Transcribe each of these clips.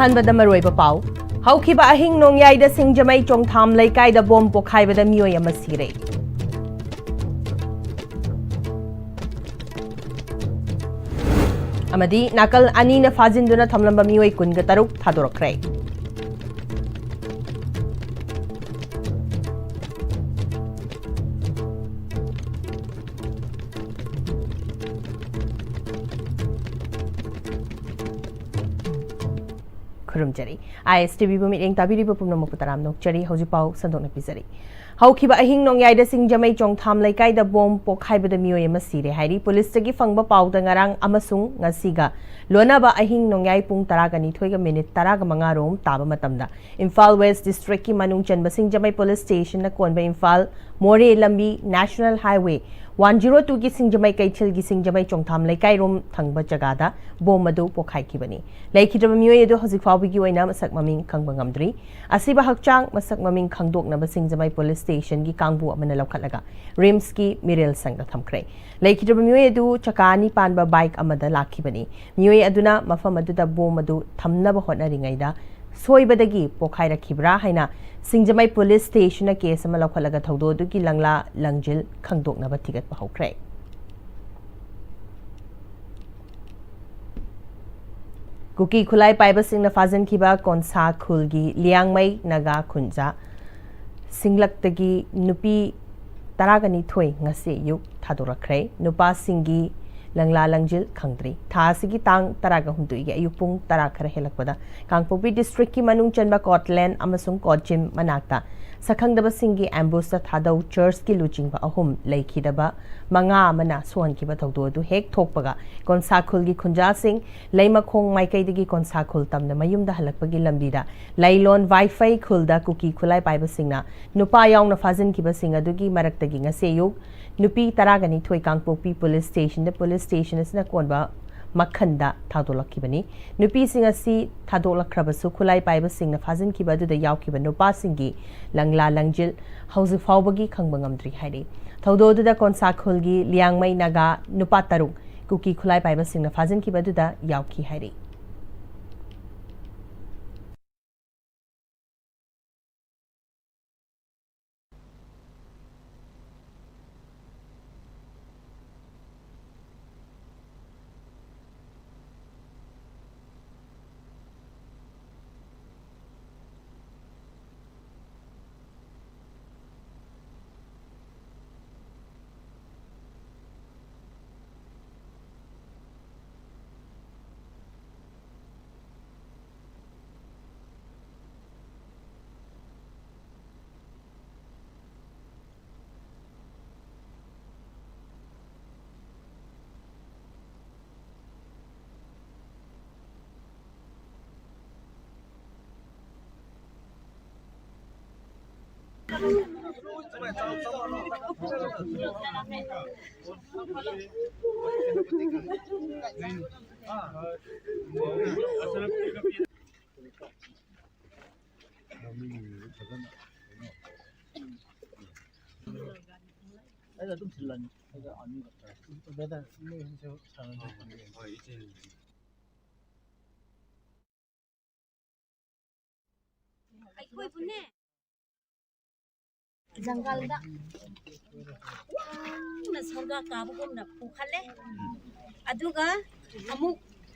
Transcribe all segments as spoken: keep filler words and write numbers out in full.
ꯑꯍꯥꯟꯕꯗ ꯃꯔꯨꯑꯣꯏꯕ ꯄꯥꯎ꯫ ꯍꯧꯈꯤꯕ ꯑꯍꯤꯡ ꯅꯣꯡꯌꯥꯏꯗ ꯁꯤꯡꯖꯃꯩ ꯆꯣꯡꯊꯥꯝ ꯂꯩꯀꯥꯏꯗ ꯕꯣꯝ ꯄꯣꯈꯥꯏꯕꯗ ꯃꯤꯑꯣꯏ ꯑꯃ ꯁꯤꯔꯦ꯫ ꯑꯃꯗꯤ ꯅꯥꯀꯜ ꯑꯅꯤꯅ ꯐꯥꯖꯤꯟꯗꯨꯅ ꯊꯝꯂꯝꯕ ꯃꯤꯑꯣꯏ ꯀꯨꯟꯒ ꯇꯔꯨꯛ ꯊꯥꯗꯣꯔꯛꯈ꯭ꯔꯦ꯫ ꯈꯨꯔꯨꯝꯖꯔꯤ꯫ ISTVꯕꯨ ꯃꯤꯠꯌꯦꯡ ꯇꯥꯕꯤꯔꯤꯕ ꯄꯨꯝꯅꯃꯛꯄꯨ ꯇꯔꯥꯝꯅ ꯑꯣꯛꯆꯔꯤ꯫ ꯍꯧꯖꯤꯛ ꯄꯥꯎ ꯁꯟꯗꯣꯛꯅ ꯄꯤꯖꯔꯤ꯫ ꯍꯧꯈꯤꯕ ꯑꯍꯤꯡ ꯅꯣꯡꯌꯥꯏꯗ ꯁꯤꯡꯖꯃꯩ ꯆꯣꯡꯊꯥꯝ ꯂꯩꯀꯥꯏꯗ ꯕꯣꯝ ꯄꯣꯈꯥꯏꯕꯗ ꯃꯤꯑꯣꯏ ꯑꯃ ꯁꯤꯔꯦ ꯍꯥꯏꯔꯤ꯫ ꯄꯨꯂꯤꯁꯇꯒꯤ ꯐꯪꯕ ꯄꯥꯎꯗ ꯉꯔꯥꯡ ꯑꯃꯁꯨꯡ ꯉꯁꯤꯒ ꯂꯣꯟꯅꯕ ꯑꯍꯤꯡ ꯅꯣꯡꯌꯥꯏ ꯄꯨꯡ ꯇꯔꯥꯒ ꯅꯤꯊꯣꯏꯒ ꯃꯤꯅꯤꯠ ꯇꯔꯥꯒ ꯃꯉꯥ ꯔꯣꯝ ꯇꯥꯕ ꯃꯇꯝꯗ ꯏꯝꯐꯥꯜ ꯋꯦꯁ ꯗꯤꯁꯇ꯭ꯔꯤꯛꯀꯤ ꯃꯅꯨꯡ ꯆꯟꯕ ꯁꯤꯡꯖꯃꯩ ꯄꯨꯂꯤꯁ ꯁ꯭ꯇꯦꯁꯟꯅ ꯀꯣꯟꯕ ꯏꯝꯐꯥꯜ ꯃꯣꯔꯦ ꯂꯝꯕꯤ National Highway one zero twoꯒꯤ ꯁꯤꯡꯖꯃꯩ ꯀꯩꯊꯦꯜꯒꯤ ꯁꯤꯡꯖꯃꯩ ꯆꯣꯡꯊꯥꯝ ꯂꯩꯀꯥꯏꯔꯣꯝ ꯊꯪꯕ ꯖꯒꯥꯗ ꯕꯣꯝ ꯑꯗꯨ ꯄꯣꯈꯥꯏꯈꯤꯕꯅꯤ꯫ ꯂꯩꯈꯤꯗ꯭ꯔꯕ ꯃꯤꯑꯣꯏ ꯑꯗꯨ ꯍꯧꯖꯤꯛ ꯐꯥꯎꯕꯒꯤ ꯑꯣꯏꯅ ꯃꯁꯛ ꯃꯃꯤꯡ ꯈꯪꯕ ꯉꯝꯗ꯭ꯔꯤ꯫ ꯑꯁꯤꯕ ꯍꯛꯆꯥꯡ ꯃꯁꯛ ꯃꯃꯤꯡ ꯈꯪꯗꯣꯛꯅꯕ ꯁꯤꯡꯖꯃꯩ ꯄꯨꯂꯤꯁ ꯁ꯭ꯇꯦꯁꯟꯒꯤ ꯀꯥꯡꯕꯨ ꯑꯃꯅ ꯂꯧꯈꯠꯂꯒ ꯔꯤꯝꯁꯀꯤ ꯃꯤꯔꯦꯜ ꯁꯪꯗ ꯊꯝꯈ꯭ꯔꯦ꯫ ꯂꯩꯈꯤꯗ꯭ꯔꯕ ꯃꯤꯑꯣꯏ ꯑꯗꯨ ꯆꯀꯥ ꯑꯅꯤ ꯄꯥꯟꯕ ꯕꯥꯏꯛ ꯑꯃꯗ ꯂꯥꯛꯈꯤꯕꯅꯤ꯫ ꯃꯤꯑꯣꯏ ꯑꯗꯨꯅ ꯃꯐꯝ ꯑꯗꯨꯗ ꯕꯣꯝ ꯑꯗꯨ ꯊꯝꯅꯕ ꯍꯣꯠꯅꯔꯤꯉꯩꯗ ꯁꯣꯏꯕꯗꯒꯤ ꯄꯣꯈꯥꯏꯔꯛꯈꯤꯕ꯭ꯔꯥ ꯍꯥꯏꯅ ꯁꯤꯡꯖꯃꯩ ꯄꯨꯂꯤꯁ ꯁ꯭ꯇꯦꯁꯟꯅ ꯀꯦꯁ ꯑꯃ ꯂꯧꯈꯠꯂꯒ ꯊꯧꯗꯣꯛ ꯑꯗꯨꯒꯤ ꯂꯪꯂꯥ ꯂꯪꯖꯤꯜ ꯈꯪꯗꯣꯛꯅꯕ ꯊꯤꯒꯠꯄ ꯍꯧꯈ꯭ꯔꯦ꯫ ꯀꯨꯀꯤ ꯈꯨꯠꯂꯥꯏ ꯄꯥꯏꯕꯁꯤꯡꯅ ꯐꯥꯖꯤꯟꯈꯤꯕ ꯀꯣꯟꯁꯥ ꯈꯨꯜꯒꯤ ꯂꯤꯌꯥꯡꯃꯩ ꯅꯥꯒꯥ ꯈꯨꯟꯖꯥ ꯁꯤꯡꯂꯛꯇꯒꯤ ꯅꯨꯄꯤ ꯇꯔꯥꯒ ꯅꯤꯊꯣꯏ ꯉꯁꯤ ꯑꯌꯨꯛ ꯊꯥꯗꯣꯔꯛꯈ꯭ꯔꯦ꯫ ꯅꯨꯄꯥꯁꯤꯡꯒꯤ ꯂꯪꯂꯥ ꯂꯪꯖꯤꯜ ꯈꯪꯗ꯭ꯔꯤ꯫ ꯊꯥ ꯑꯁꯤꯒꯤ ꯇꯥꯡ ꯇꯔꯥꯒ ꯍꯨꯝꯗꯣꯏꯒꯤ ꯑꯌꯨꯛ ꯄꯨꯡ ꯇꯔꯥ ꯈꯔ ꯍꯦꯜꯂꯛꯄꯗ ꯀꯥꯡꯄꯣꯛꯄꯤ ꯗꯤꯁꯇ꯭ꯔꯤꯛꯀꯤ ꯃꯅꯨꯡ ꯆꯟꯕ ꯀꯣꯠꯂꯦꯟ ꯑꯃꯁꯨꯡ ꯀꯣꯠꯖꯤꯝ ꯃꯅꯥꯛꯇ ꯁꯛꯈꯪꯗꯕꯁꯤꯡꯒꯤ ꯑꯦꯝꯕꯨꯁꯇ ꯊꯥꯗꯧ ꯆꯔꯆꯀꯤ ꯂꯨꯆꯤꯡꯕ ꯑꯍꯨꯝ ꯂꯩꯈꯤꯗꯕ ꯃꯉꯥ ꯑꯃꯅ ꯁꯣꯛꯍꯟꯈꯤꯕ ꯊꯧꯗꯣꯛ ꯑꯗꯨ ꯍꯦꯛ ꯊꯣꯛꯄꯒ ꯀꯣꯟꯁꯥ ꯈꯨꯜꯒꯤ ꯈꯨꯟꯖꯥꯁꯤꯡ ꯂꯩꯃꯈꯣꯡ ꯃꯥꯏꯀꯩꯗꯒꯤ ꯀꯣꯟꯁꯥ ꯈꯨꯜ ꯇꯝꯅ ꯃꯌꯨꯝꯗ ꯍꯜꯂꯛꯄꯒꯤ ꯂꯝꯕꯤꯗ ꯂꯩꯂꯣꯟ ꯋꯥꯏꯐꯩ ꯈꯨꯜꯗ ꯀꯨꯀꯤ ꯈꯨꯠꯂꯥꯏ ꯄꯥꯏꯕꯁꯤꯡꯅ ꯅꯨꯄꯥ ꯌꯥꯎꯅ ꯐꯥꯖꯤꯟꯈꯤꯕꯁꯤꯡ ꯑꯗꯨꯒꯤ ꯃꯔꯛꯇꯒꯤ ꯉꯁꯤ ꯑꯌꯨꯛ ꯅꯨꯄꯤ ꯇꯔꯥꯒ ꯅꯤꯊꯣꯏ ꯀꯥꯡꯄꯣꯛꯄꯤ ꯄꯨꯂꯤꯁ ꯁ꯭ꯇꯦꯁꯟꯗ ꯄꯨꯂꯤꯁ ꯁ꯭ꯇꯦꯁꯟ ꯑꯁꯤꯅ ꯀꯣꯟꯕ ꯃꯈꯟꯗ ꯊꯥꯗꯣꯛꯂꯛꯈꯤꯕꯅꯤ꯫ ꯅꯨꯄꯤꯁꯤꯡ ꯑꯁꯤ ꯊꯥꯗꯣꯛꯂꯛꯈ꯭ꯔꯕꯁꯨ ꯈꯨꯠꯂꯥꯏ ꯄꯥꯏꯕꯁꯤꯡꯅ ꯐꯥꯖꯤꯟꯈꯤꯕ ꯑꯗꯨꯗ ꯌꯥꯎꯈꯤꯕ ꯅꯨꯄꯥꯁꯤꯡꯒꯤ ꯂꯪꯂꯥ ꯂꯪꯖꯤꯜ ꯍꯧꯖꯤꯛ ꯐꯥꯎꯕꯒꯤ ꯈꯪꯕ ꯉꯝꯗ꯭ꯔꯤ ꯍꯥꯏꯔꯤ꯫ ꯊꯧꯗꯣꯛ ꯑꯗꯨꯗ ꯀꯣꯟꯁꯥ ꯈꯨꯜꯒꯤ ꯂꯤꯌꯥꯡꯃꯩ ꯅꯥꯒꯥ ꯅꯨꯄꯥ ꯇꯔꯨꯛ ꯀꯨꯀꯤ ꯈꯨꯠꯂꯥꯏ ꯄꯥꯏꯕꯁꯤꯡꯅ ꯐꯥꯖꯤꯟꯈꯤꯕ ꯑꯗꯨꯗ ꯌꯥꯎꯈꯤ ꯍꯥꯏꯔꯤ꯫ ꯑꯩꯅ ꯑꯗꯨꯝ ꯊꯤꯜꯂꯅꯤ꯫ ꯑꯩꯅ ꯑꯅꯤꯔꯛ ꯇꯧꯔꯦ꯫ ꯕ꯭ꯔꯗꯔ, ꯃꯣꯏ ꯑꯅꯤꯁꯨ ꯁꯥꯟꯅꯗꯣꯏ꯫ ꯑꯩꯈꯣꯏꯕꯨꯅꯦ, ꯖꯪꯒꯜꯗ ꯋꯥꯡꯅ ꯁꯧꯒꯥ ꯀꯥꯕꯒꯨꯝꯅ ꯄꯨꯈꯠꯂꯦ꯫ ꯑꯗꯨꯒ ꯑꯃꯨꯛ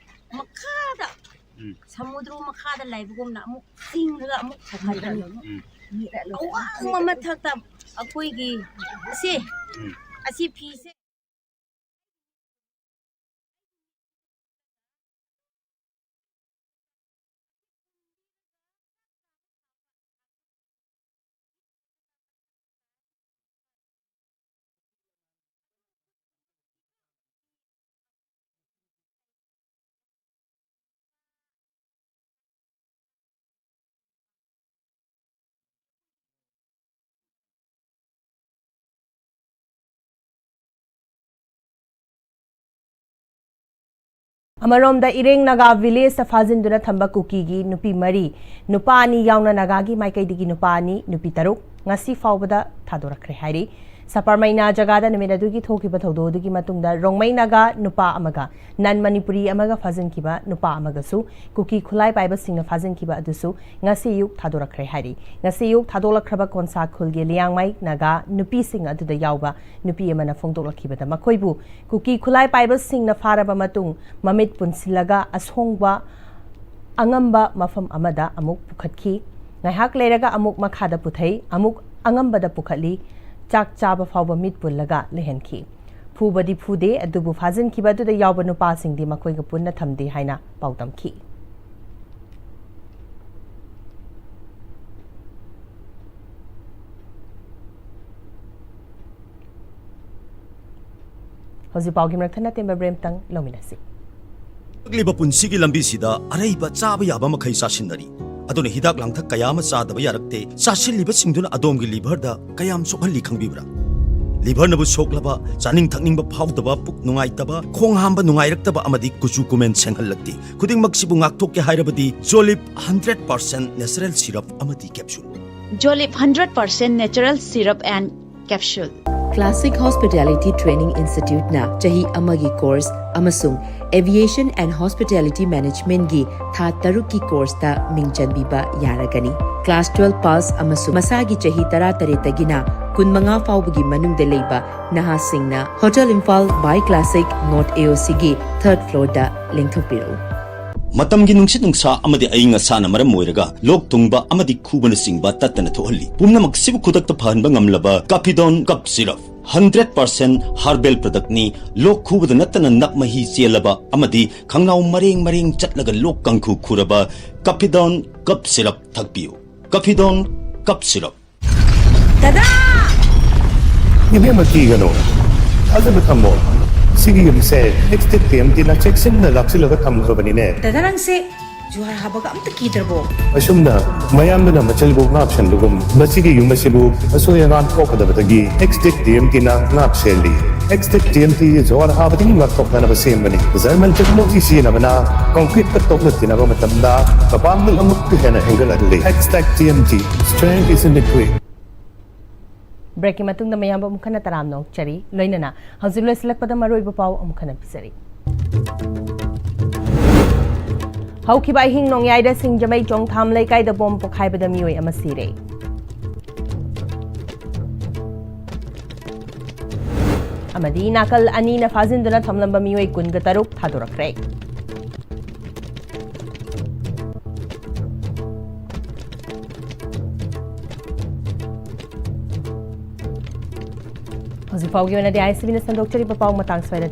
ꯃꯈꯥꯗ, ꯎꯝ꯫ ꯁꯃꯨꯗ꯭ꯔ ꯃꯈꯥꯗ ꯂꯩꯕꯒꯨꯝꯅ ꯑꯃꯨꯛ ꯆꯤꯡꯉꯒ ꯑꯃꯨꯛ ꯄꯨꯈꯠꯂꯦ꯫ ꯎꯝ꯫ ꯑꯋꯥꯡꯕ ꯃꯊꯛꯇ ꯑꯩꯈꯣꯏꯒꯤ ꯑꯁꯤ, ꯎꯝ꯫ ꯑꯁꯤ ꯐꯤꯁꯦ ꯑꯃꯔꯣꯝꯗ, ꯏꯔꯦꯡ ꯅꯥꯒꯥ ꯚꯤꯂꯦꯖꯇ ꯐꯥꯖꯤꯟꯗꯨꯅ ꯊꯝꯕ ꯀꯨꯀꯤꯒꯤ ꯅꯨꯄꯤ ꯃꯔꯤ, ꯅꯨꯄꯥ ꯑꯅꯤ ꯌꯥꯎꯅ ꯅꯥꯒꯥꯒꯤ ꯃꯥꯏꯀꯩꯗꯒꯤ ꯅꯨꯄꯥ ꯑꯅꯤ, ꯅꯨꯄꯤ ꯇꯔꯨꯛ ꯉꯁꯤ ꯐꯥꯎꯕꯗ ꯊꯥꯗꯣꯔꯛꯈ꯭ꯔꯦ ꯍꯥꯏꯔꯤ꯫ ꯁꯄꯔꯃꯩꯅꯥ ꯖꯒꯥꯗ ꯅꯨꯃꯤꯠ ꯑꯗꯨꯒꯤ ꯊꯣꯛꯈꯤꯕ ꯊꯧꯗꯣꯛ ꯑꯗꯨꯒꯤ ꯃꯇꯨꯡꯗ ꯔꯣꯡꯃꯩ ꯅꯥꯒꯥ ꯅꯨꯄꯥ ꯑꯃꯒ ꯅꯟ ꯃꯅꯤꯄꯨꯔꯤ ꯑꯃꯒ ꯐꯥꯖꯤꯟꯈꯤꯕ ꯅꯨꯄꯥ ꯑꯃꯒꯁꯨ ꯀꯨꯀꯤ ꯈꯨꯠꯂꯥꯏ ꯄꯥꯏꯕꯁꯤꯡꯅ ꯐꯥꯖꯤꯟꯈꯤꯕ ꯑꯗꯨꯁꯨ ꯉꯁꯤ ꯑꯌꯨꯛ ꯊꯥꯗꯣꯔꯛꯈ꯭ꯔꯦ ꯍꯥꯏꯔꯤ꯫ ꯉꯁꯤ ꯑꯌꯨꯛ ꯊꯥꯗꯣꯛꯂꯛꯈ꯭ꯔꯕ ꯀꯣꯟꯁꯥ ꯈꯨꯜꯒꯤ ꯂꯤꯌꯥꯡꯃꯩ ꯅꯥꯒꯥ ꯅꯨꯄꯤꯁꯤꯡ ꯑꯗꯨꯗ ꯌꯥꯎꯕ ꯅꯨꯄꯤ ꯑꯃꯅ ꯐꯣꯡꯗꯣꯛꯂꯛꯈꯤꯕꯗ, ꯃꯈꯣꯏꯕꯨ ꯀꯨꯀꯤ ꯈꯨꯠꯂꯥꯏ ꯄꯥꯏꯕꯁꯤꯡꯅ ꯐꯥꯔꯕ ꯃꯇꯨꯡ, ꯃꯃꯤꯠ ꯄꯨꯟꯁꯤꯜꯂꯒ ꯑꯁꯣꯡꯕ ꯑꯉꯝꯕ ꯃꯐꯝ ꯑꯃꯗ ꯑꯃꯨꯛ ꯄꯨꯈꯠꯈꯤ꯫ ꯉꯥꯏꯍꯥꯛ ꯂꯩꯔꯒ ꯑꯃꯨꯛ ꯃꯈꯥꯗ ꯄꯨꯊꯩ, ꯑꯃꯨꯛ ꯑꯉꯝꯕꯗ ꯄꯨꯈꯠꯂꯤ꯫ ꯆꯥꯛ ꯆꯥꯕ ꯐꯥꯎꯕ ꯃꯤꯠ ꯄꯨꯜꯂꯒ ꯂꯩꯍꯟꯈꯤ꯫ ꯐꯨꯕꯗꯤ ꯐꯨꯗꯦ, ꯑꯗꯨꯕꯨ ꯐꯥꯖꯤꯟꯈꯤꯕ ꯑꯗꯨꯗ ꯌꯥꯎꯕ ꯅꯨꯄꯥꯁꯤꯡꯗꯤ ꯃꯈꯣꯏꯒ ꯄꯨꯟꯅ ꯊꯝꯗꯦ ꯍꯥꯏꯅ ꯄꯥꯎꯗꯝꯈꯤ꯫ ꯍꯧꯖꯤꯛ ꯄꯥꯎꯒꯤ ꯃꯔꯛ ꯊꯠꯅ ꯇꯦꯟꯕ ꯕ꯭ꯔꯦꯛ ꯑꯃꯇꯪ ꯂꯧꯃꯤꯟꯅꯁꯤ꯫ ꯀꯛꯂꯤꯕ ꯄꯨꯟꯁꯤꯒꯤ ꯂꯝꯕꯤꯁꯤꯗ ꯑꯔꯩꯕ ꯆꯥꯕ ꯌꯥꯕ ꯃꯈꯩ ꯆꯥꯁꯤꯟꯅꯔꯤ꯫ ꯑꯗꯨꯅ ꯍꯤꯗꯥꯛ ꯂꯥꯡꯊꯛ ꯀꯌꯥ ꯑꯃ ꯆꯥꯗꯕ ꯌꯥꯔꯛꯇꯦ꯫ ꯆꯥꯁꯤꯜꯂꯤꯕꯁꯤꯡꯗꯨꯅ ꯑꯗꯣꯝꯒꯤ ꯂꯤꯚꯔꯗ ꯀꯌꯥꯝ ꯁꯣꯛꯍꯜꯂꯤ ꯈꯪꯕꯤꯕ꯭ꯔꯥ? ꯂꯤꯚꯔꯅꯕꯨ ꯁꯣꯛꯂꯕ, ꯆꯥꯅꯤꯡ ꯊꯛꯅꯤꯡꯕ ꯐꯥꯎꯗꯕ, ꯄꯨꯛ ꯅꯨꯡꯉꯥꯏꯇꯕ, ꯈꯣꯡ ꯍꯥꯝꯕ ꯅꯨꯡꯉꯥꯏꯔꯛꯇꯕ ꯑꯃꯗꯤ ꯀꯨꯆꯨ ꯀꯨꯃꯦꯟ ꯁꯦꯡꯍꯜꯂꯛꯇꯦ꯫ ꯈꯨꯗꯤꯡꯃꯛꯁꯤꯕꯨ ꯉꯥꯛꯊꯣꯛꯀꯦ ꯍꯥꯏꯔꯕꯗꯤ Jolip hundred percent natural syrup ꯑꯃꯗꯤ capsule꯫ Jolip hundred percent natural syrup and capsule. Classic Hospitality Training Instituteꯅ ꯆꯍꯤ ꯑꯃꯒꯤ course ꯑꯃꯁꯨꯡ Aviation and Hospitality Managementꯒꯤ ꯊꯥ ꯇꯔꯨꯛꯀꯤ courseꯇ ꯃꯤꯡ ꯆꯟꯕꯤꯕ ꯌꯥꯔꯒꯅꯤ꯫ Class twelve pass ꯑꯃꯁꯨꯡ ꯃꯁꯥꯒꯤ ꯆꯍꯤ ꯇꯔꯥꯇꯔꯦꯠꯇꯒꯤꯅ ꯀꯨꯟꯃꯉꯥ ꯐꯥꯎꯕꯒꯤ ꯃꯅꯨꯡꯗ ꯂꯩꯕ ꯅꯍꯥꯁꯤꯡꯅ Hotel Imphal by Classic North AOCꯒꯤ third floorꯗ ꯂꯦꯡꯊꯣꯛꯄꯤꯔꯛꯎ꯫ ꯃꯇꯝꯒꯤ ꯅꯨꯡꯁꯤꯠ ꯅꯨꯡꯁꯥ ꯑꯃꯗꯤ ꯑꯏꯪ ꯑꯁꯥꯅ ꯃꯔꯝ ꯑꯣꯏꯔꯒ ꯂꯣꯛ ꯊꯨꯡꯕ ꯑꯃꯗꯤ ꯈꯨꯕꯅꯆꯤꯡꯕ ꯇꯠꯇꯅ ꯊꯣꯛꯍꯜꯂꯤ꯫ ꯄꯨꯝꯅꯃꯛꯁꯤꯕꯨ ꯈꯨꯗꯛꯇ ꯐꯍꯟꯕ ꯉꯝꯂꯕ Capidone Cough Syrup hundred percent herbal productꯅꯤ꯫ ꯂꯣꯛ ꯈꯨꯕꯗ ꯅꯠꯇꯅ ꯅꯞ ꯃꯍꯤ ꯆꯦꯜꯂꯕ ꯑꯃꯗꯤ ꯈꯪꯅꯥꯎ ꯃꯔꯦꯡ ꯃꯔꯦꯡ ꯆꯠꯂꯒ ꯂꯣꯛ ꯀꯥꯡꯈꯨ ꯈꯨꯔꯕ Capidone Cough Syrup ꯊꯛꯄꯤꯌꯨ꯫ Capidone Cough Syrup꯫ ꯗꯗꯥ! ꯏꯕꯦꯝꯃ, ꯀꯤꯒꯅꯨ, ꯊꯥꯖꯕ ꯊꯝꯃꯣ꯫ ꯁꯤꯒꯤ ꯌꯨꯝꯁꯦ Extech TMTꯅ ꯆꯦꯛꯁꯤꯟꯅ ꯂꯥꯛꯁꯤꯜꯂꯒ ꯊꯝꯈ꯭ꯔꯕꯅꯤꯅꯦ꯫ ꯗꯗꯥ, ꯅꯪꯁꯦ ꯖꯨꯍꯥꯔ ꯍꯥꯕꯒ ꯑꯝꯇ ꯀꯤꯗ꯭ꯔꯕꯣ? ꯑꯁꯨꯝꯅ ꯃꯌꯥꯝꯗꯨꯅ ꯃꯆꯜꯕꯨ ꯉꯥꯛꯁꯟꯕꯒꯨꯝ, ꯃꯁꯤꯒꯤ ꯌꯨꯝ ꯑꯁꯤꯕꯨ ꯑꯁꯣꯏ ꯑꯉꯥꯝ ꯊꯣꯛꯀꯗꯕꯗꯒꯤ Extech TMTꯅ ꯉꯥꯛ ꯁꯦꯜꯂꯤ꯫ Extech TMT ꯖꯨꯍꯥꯔ ꯍꯥꯕꯗꯒꯤ ꯉꯥꯛꯊꯣꯛꯅꯅꯕ ꯁꯦꯝꯕꯅꯤ꯫ German technology ꯁꯤꯖꯤꯟꯅꯕꯅ concreteꯀ ꯇꯣꯛꯅ ꯇꯤꯟꯅꯕ ꯃꯇꯝꯗ ꯃꯄꯥꯡꯒꯜ ꯑꯃꯨꯛꯀ ꯍꯦꯟꯅ ꯍꯦꯟꯒꯠꯍꯜꯂꯤ꯫ Extech TMT, strength is in the grit. Breakꯀꯤ ꯃꯇꯨꯡꯗ ꯃꯌꯥꯝꯕꯨ ꯑꯃꯨꯛ ꯍꯟꯅ ꯇꯔꯥꯝꯅ ꯑꯣꯛꯆꯔꯤ꯫ ꯂꯣꯏꯅꯅ ꯍꯧꯖꯤꯛ ꯂꯣꯏꯁꯤꯜꯂꯛꯄꯗ ꯃꯔꯨꯑꯣꯏꯕ ꯄꯥꯎ ꯑꯃꯨꯛ ꯍꯟꯅ ꯄꯤꯖꯔꯤ꯫ ꯍꯧꯈꯤꯕ ꯑꯍꯤꯡ ꯅꯣꯡꯌꯥꯏꯗ ꯁꯤꯡꯖꯃꯩ ꯆꯣꯡꯊꯥꯝ ꯂꯩꯀꯥꯏꯗ ꯕꯣꯝ ꯄꯣꯈꯥꯏꯕꯗ ꯃꯤꯑꯣꯏ ꯑꯃ ꯁꯤꯔꯦ꯫ ꯑꯃꯗꯤ ꯅꯥꯀꯜ ꯑꯅꯤꯅ ꯐꯥꯖꯤꯟꯗꯨꯅ ꯊꯝꯂꯝꯕ ꯃꯤꯑꯣꯏ ꯀꯨꯟꯒ ꯇꯔꯨꯛ ꯊꯥꯗꯣꯔꯛꯈ꯭ꯔꯦ꯫ ꯍꯧꯖꯤꯛ ꯐꯥꯎꯒꯤ ꯑꯣꯏꯅꯗꯤ ISTVꯅ ꯁꯟꯗꯣꯛꯆꯔꯤꯕ ꯄꯥꯎ ꯃꯇꯥꯡ ꯁ꯭ꯋꯥꯏꯗ